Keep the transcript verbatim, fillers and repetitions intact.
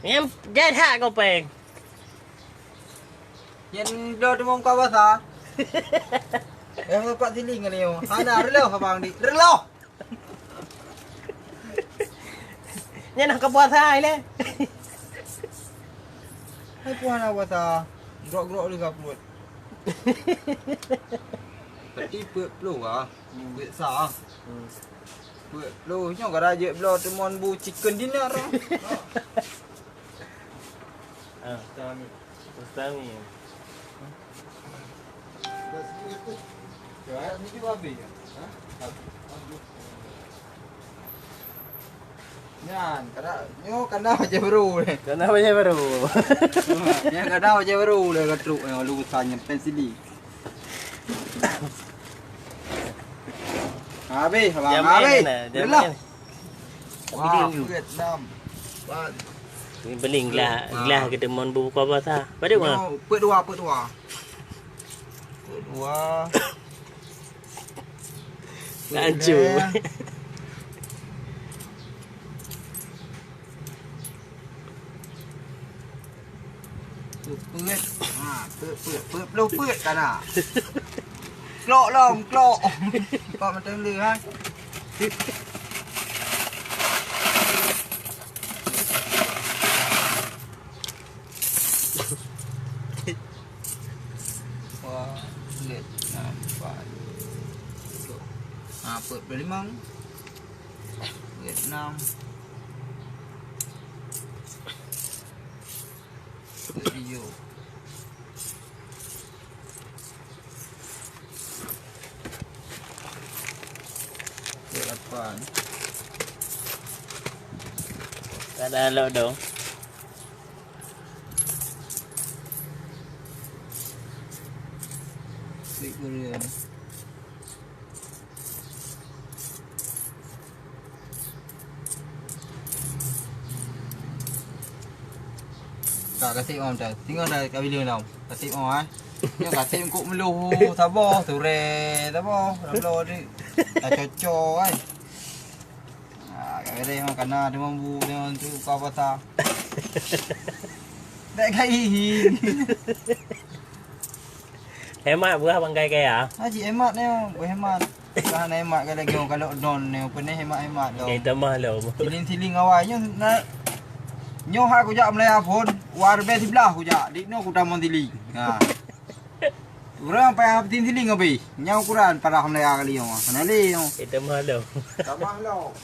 Nyang jai that kopeng. Nyan bloe teumon ka basa. Eh, empat siling kali nyoe. Hana, reuloh abang dik. Reuloh. Nyan nak ke puasa ilèe. Hai puasa, puasa. Grok-grok lé ka pruet. Tapi peuet ploh ah. Hmm. Peuet sa ah. Hmm. Peuet ploh nyoe gara jeuet bloe teumon bu chicken dinner. Ah, Ustaz Amin. Ustaz Amin. Nyan, kada, nyoe kana bajèe baru lé. Kana bajèe baru. Nyan kana bajèe baru lé ka trok nyoe, lulusan nyan pensili. Habis, abang, habis. Dah lah. Wah, peuet enam. Empat. Ni beling gelah, gelah keu teumon buka puasa. Padum ah? Nyoe, peuet dua, peuet dua. Peuet dua. Hancur. Peuet lhèe. Peuet, peuet. Ha, peuet, peuet. Peuet ploh peuet kana. Klok lom, klok. Klok macam tu, ha. Wah, peuet. Nampak. Ha, peuet ploh limong. Peuet enam. Peuet tujoh. Peuet lapan. Kada lok dong. Peuet kureueng. Ka kaseb oh, dah. Singoh dah ka bileung lom. Kaseb oh, eh. Nyoe kaseb kok meuluh saboh, surée saboh, lam bloe ni. Dah cocok, eh. Ah, ka beres, oh, kana teumon bu, teumon tu, ka patah. Dak kai hi. Hemat beurah bangkai kaya. Haji hemat ni, oh, berhemat. Kan hemat kalau kau kalau don ni, apa ni hemat-hemat dong. Kita mah lo. Siling-siling awai nyo na, nyo ha kujak Malaya phon, warbe siblah kujak. Di no kutamon siling. Ha. Urang payah siling-siling abis. Nyang ukuran parah Malaya kali nyo. Sana le nyo. Kita mah lo. Tamah lo.